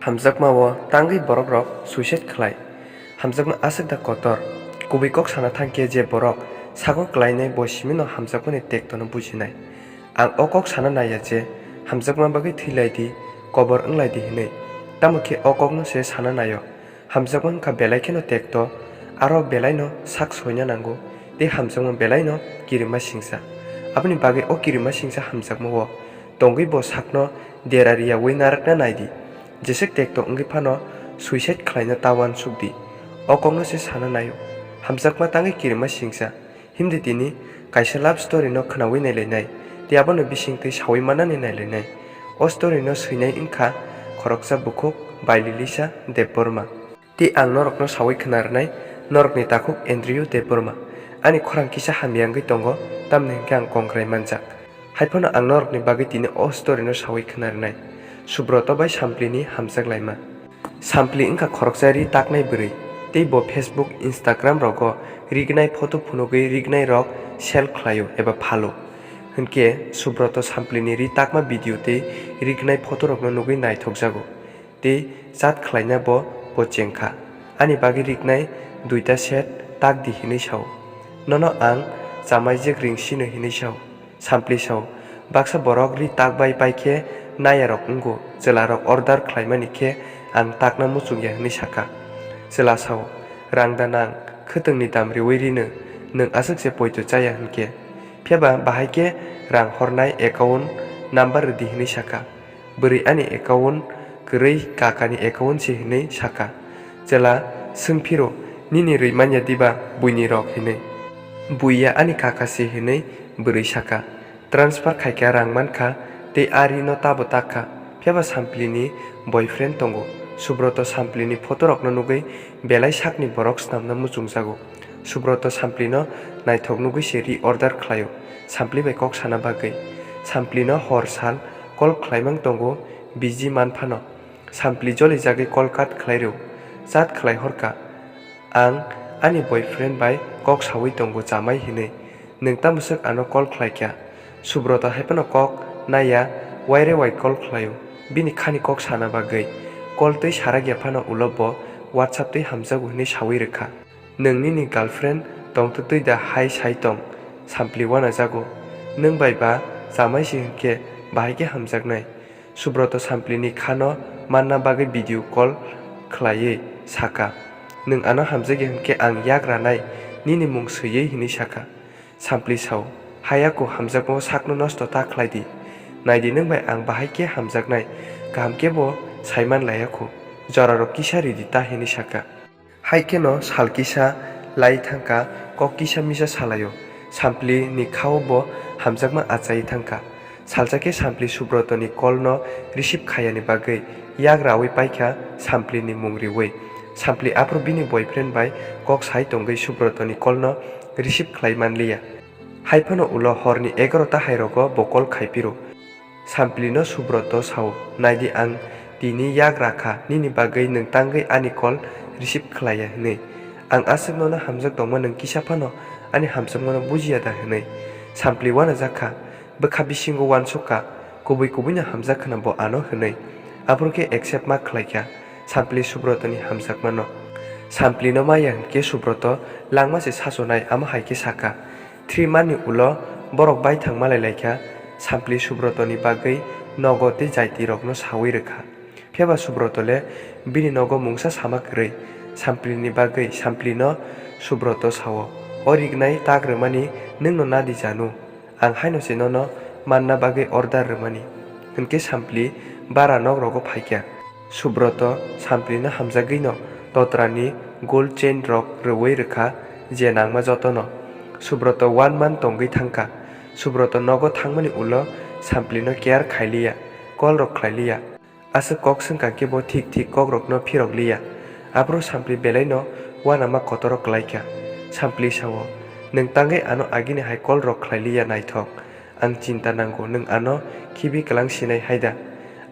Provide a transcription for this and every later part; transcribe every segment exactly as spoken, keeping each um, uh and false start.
Hamjakma o tangwi borok rok suicide khlai. Hamjakma aswk da kotor. Kubui kok sana thangkhe je borok sago klainai bo simino hamjakmani tektono bujinai. Ang o kok sana naiya je hamjakma bagwi thwilaidi, kobor wnglaidi hinwi. Tamo khe o kokno se sana naio. Hamjakma wngkha belai kheno tekto, aro belaino sak soina nango, tei hamjakma belaino kirima singsa. Aboni bagwi o kirima singsa hamjakma o tongwi bo sakno dera riyawi narwkna naidi. Jeswk tekto wngwi phano suicide khlaina ta uansuk di. O kokno se sana naio. Hamjakma tangwi kirima singsa. Himdi tini kaisa love story no khwnawi nailainai. Tei abono bisingtwi sawi manani nailainai. O story no swinai wngkha khoroksa bukhuk bai Lilisa Debbarma. Tei ang norokno sawi khwna rwnai, norokni takhuk Andrew Debbarma. Ani khorang kisa hamya wngwi tongo, tamni hwnkhe ang kongkrai manjak. Haiphano ang norokni bagwi tini o story no sawi khwna rwnai. Subroto bai Samplini hamjak laima. Sampli wngkha khoroksa ri taknai bwrwi, tei bo Facebook, Instagram rogo rignai photo phunugwi rignai rok sell khlaio eba phalo. Hwnkhe Subroto Samplini ri takma video tei rignai photo rokno nugwi naithokjago. Tei chat khlaina bo bo chengkha. Ani bagwi riknai duita set tak di hinwi sao. Nono ang chamaijak ring sino hinwi sao. Sampli sao. Baksa borok ri tak bai paikhe nayarok wngo. Chwlarok order khlaimani khe ang takna muchungya hinwi sakha. Chwla sao. Rang da nang, khwtwngni dam riwi rino, nwng aswk se poito chaya hwnkhe. Phiyaba bahai khe rang hornai account number rwdi hinwi sakha. Bwrwi ani account kwrwi kakani account se hinwi sakha. Chwla swngphiro, nini rwi manya diba buini rok hinwi. Buiya ani kaka se hinwi bwrwi sakha. Transfer khaikha rang mankha tei ari no tabo takha. Phiyaba Samplini boyfriend tongo. Subroto Samplini photo rokno nugwi belai sakni borok snamna muchungjago. Subroto Samplino naithok nugwi se ri order khlaio, Sampli bai kok sana bagwi. Samplino hor sal call khlaimang tongo, busy man phano. Sampli jolijagwi call cut khlai rw. Chat khlai horkha, "Ang ani boyfriend bai kok sawi tongo chamai hinwi. Nwng tamo swk ano call khlaikha?" Subroto hai phano kok naiya, waire wai call khlaio. Bini khani kok sana bagwi. Call twi sarakya phano ulo bo WhatsApp twi hamjago hinwi sawi rwkha. Nwng nini girlfriend tongtwtwi da hai sai tong? Sampli uanajago. Nwng bai ba chamai se hwnkhe bahai khe hamjaknai. Subroto Samplini khano manna bagwi video call khlaiwi sakha, "Nwng ano hamjakya hwnkhe ang yak ranai nini mung swiwi," hinwi sakha. Sampli sao, "Hayako hamjakmao sakno nosto ta khlai di. Nai di nwng bai ang bahai khe hamjaknai, kaham khe bo sai man laiya kho. Jorarok kisa ridi ta," hinwi sakha. Hai kheno sal kisa lai thangkha, kok kisa misa salaio. Sampli ni khao bo hamjakma achai thangkha. Salsa khe Sampli Subroto ni call no receive khayani bagwi yak rawi paikha Sampli ni mung riwi. Sampli aphuru bini boyfriend bai kok sai tongwi Subroto ni call no receive khlai manliya. Hai phano ulo horni egaroh ta hai rogo bo call khai phiro. Samplino Subroto sao, "Naidi, ang tini yak rakha, nini bagwi nwng tangwi ani call receive khlaiya hinwi. Ang aswk nono hamjak tongma nwng kisa phano ani hamjakmano bujiya da hinwi." Sampli uanajak kha, bwkha bisingo uansuk kha, kubui kubuino hamjak khwna bo ano hinwi. Aphuru khe accept ma khlaikha Sampli Subrotoni hamjakmano. Samplino maya hinkhe Subroto langma se sachonai, amo hai khe sakha. Three month ni ulo borok baithang malai laikha, Sampli Subrotoni bagwi nogo tei jaitirokno sawi rwkha. Phiyaba Subroto le bini nogo mungsa sama kwrwi. Samplini bagwi Samplino Subroto sao, "O rignai tak rwmani nwngno nadi janu? Ang haino se nono manna bagwi order rwmani." Hinkhe Sampli bara nok rogo phaikha. Subroto Samplino hamjagwino totrani gold chain rok rwui rwkha, je nangma jotono. Subroto one month tongwi thangkha. Subroto nogo thangmani ulo Samplino care khailiya, call rok khlailiya. Aswk kok swngkha khe bo thik thik kok rokno phirok liya. Aphuru Sampli belaino uanama kotoro kwlaikha. Sampli sao, "Nwng tangwi ano agini hai call rok khlailiya naithok. Ang chinta nango, nwng ano khibi kwlang sinai hai da?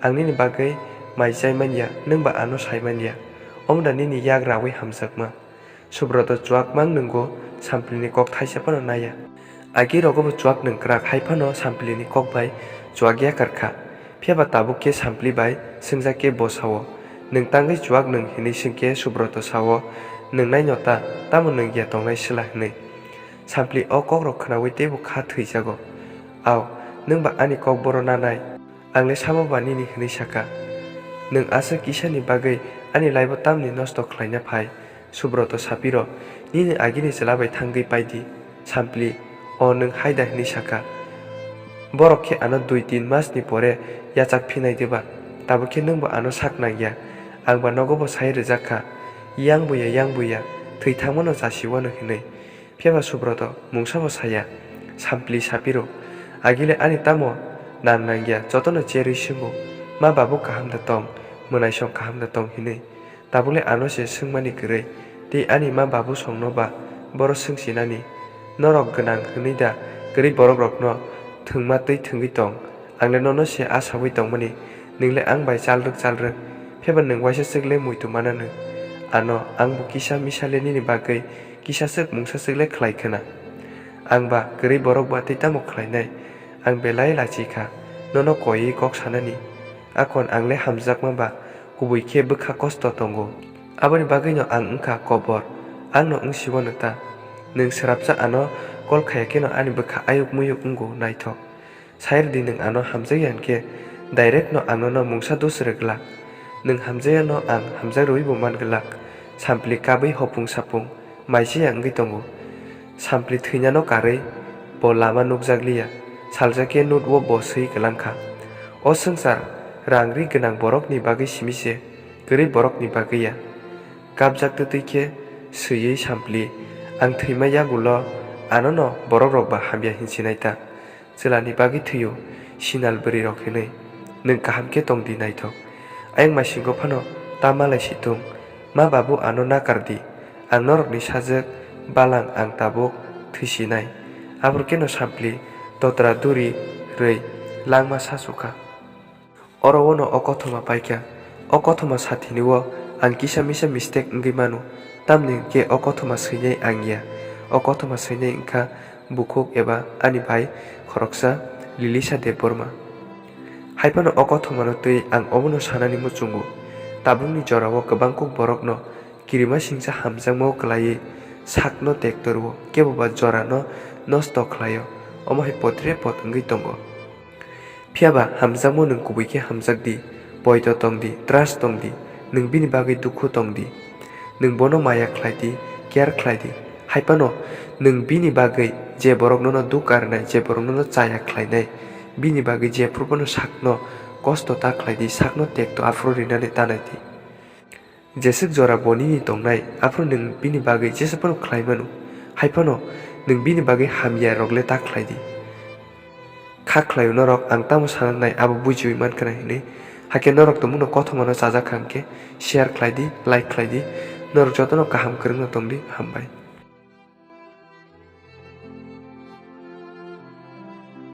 Ang nini bagwi mai chai manya, nwng ba ano sai manya. Omo da nini yak raui hamjakma?" Subroto chuak mang nwngo, Samplini kok thaisa phano naiya. Agi rogo bo chuak nwngkrak, hai phano Samplini kok bai chuak yakar kha. Phiyaba tabuk khe Sampli bai swngjak khe bo sao, Nwng tangwi chuak nwng? Hwnwi swngkhe Subroto sao, "Nwng naino ta, tamo nwng ya tongnai sila?" hwnwi. Sampli o kokrok khnaui teibo kha thwijago. "Ao, nwng ba ani kokboro nanai? Ang le samo ba nini?" hwnwi saka. "Nwng aswk kisani bagwi ani laibo tamni nosto khlaina phai?" Subroto sapiro, "Nini agini chwla bai thangwi paidi." Sampli, "O nwng hai da?" hwnwi saka. "Borok khe ano dui tin masni pore yachak phinai diba? Tabuk khe nwngbo ano sak nangya. Ang ba nogo bo sai rwjak kha, 'Yang buya, yang buya, thwi thangmano chasi uanw,' hwnwi. Phiya ba Subroto mungsabo saya." Sampli sapiro, "Agile ani tamo nang nangya, jotono cherwi swngo, 'Ma babu kaham da tong, mwnaisong kaham da tong?' hwnwi. Tabukle ano se swngmani kwrwi, tei ani ma babu songno ba boro swngsinani. Norok gwnang hwnwi da kwrwi borokrokno thwngma twi thwngwi tong? Ang le nono se asaui tongmani, nwng le ang bai chalrwk chalrwk. Phiya ba nwng waisa swk le muitu mananw. Ano ang bo kisa misa le nini bagwi kisa swk mungsa swk le khlai khwna. Ang ba kwrwi borok ba tei tamo khlainai? Ang belai lachi kha nono koiwi kok sanani. Akon ang le hamjakma ba, kubui khe bwkha kosto tongo. Aboni bagwino ang wngkha kobor, angno wng siwanw ta. Nwng swrapsa ano call khaiya kheno ani bwkha ayuk muyuk wngo naithok. Sai rwdi, nwng ano hamjakya hwnkhe direct no ang nono mungsa dos rwglak. Nwng hamjakya no ang hamjak rwui bo manglak. Sampli kabwi hopung sapung maisiya wngwi tongo. Sampli thwinano karwi bo lama nukjakliya, saljakhe nudo bo swi kwlangkha. O swngchar rang ri gwnang borokni bagwi simi se, kwrwi borokni bagwi ya. Kapjak twtwi khe swiwi Sampli, "Ang thwima yagulo anono borokrok ba hamya hinsinai ta? Chwlani bagwi thwio, sinal bwrwirok hinwi. Nwng kaham khe tong di naithok. Ayang maisingo phano ta malai si thung. Ma babu ano nakar di. Ang norokni sajwk balang ang tabuk thwisinai." Aphuru kheno Sampli totra duri rwi langma sachukha. Oro-o no o kothoma paikha. O kothoma sathini-o ang kisa misa mistake wngwi mano, tamni hwnkhe o kothoma swinai ang ya. O kothoma swinai wngkha bukhuk eba ani bai khoroksa Lilisa Debbarma. Hai phano o kothomano twi ang obono sanani muchungo, tabukni jorao kwbang kuk borokno kirimasingcha hamjakmao kwlaiwi sakno tekto rwo, kebo ba jorano nosto khlaio, omo hai potre pot wngwi tongo. Phiya ba hamjakmao nwng kubui khe hamjak di, poito tong di, trust tong di, nwng bini bagwi dukhu tong di. Nwng bono maya khlai di, care khlai di. Hai phano nwng bini bagwi je borok nono dukha rwnai, je borok nono chaya khlainai, bini bagwi jephru bono sakno kosto ta khlai di, sakno tekto aphuru rinani ta nai di. Jeswk jora bo nini tongnai, aphuru nwng bini bagwi jesa phano khlai mano. Hai phano nwng bini bagwi hamya rok le ta khlai di. Kha khlaio norok, ang tamo sana nai abo bujiui man khna hinwi. Hakhe norok tongmungno kothomano chajak kha hwnkhe share khlai di, like khlai di. Norok jotono kaham kwrwngno tong di, hambai.